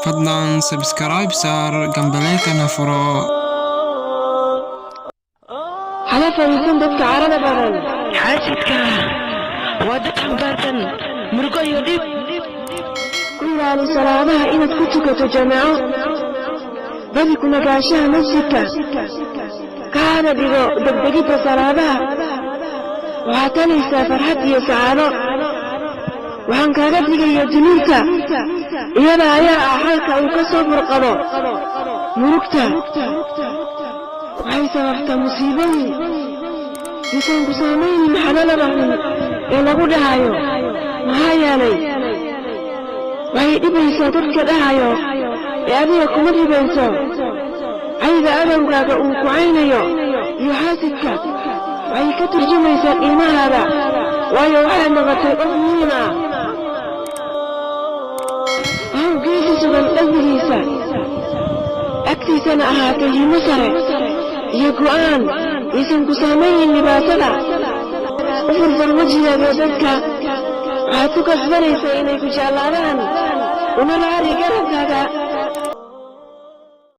Fadlan subscribe saar, gambaleelkana furo. Hala fadhiisan dadka carada badan. Xaasidka waa dad xambaarsan murugo iyo dhib. Ku ilaali salaadaha inaad ku tukato jamaaco. Badi ku nagaanshaha masjidka, kaana dhigo degdegidda salaadaha. Waxaad talaysaa farxad iyo sacaado. Waxaan kaaga digayaa dunuubta. Iyada ayaa ah xalka uu ka soo burqado murugta. Waxay sababtaa musiibooyin. Misan ku saamaynin xalalada xun ee lagu dhahayo, maxaa yeelay waxay dhibaysaa dadka dhahayo ee adiga kuma dhibayso. Cayda adowgaaga uu ku caynayo iyo xaasidka waxay ka turjumaysaa qiimahaada, waayo waxaad noqotay qof muhiim ah. Haw geesi sugan qalbigiisa agtiisana ahaatay himo sare iyo go'aan. Aysan ku saamaynin dhibaatada. U furfur wejigaaga dadka, waxaad ku kasbanaysaa inay ku jeclaadaan. Una laari garabkaaga.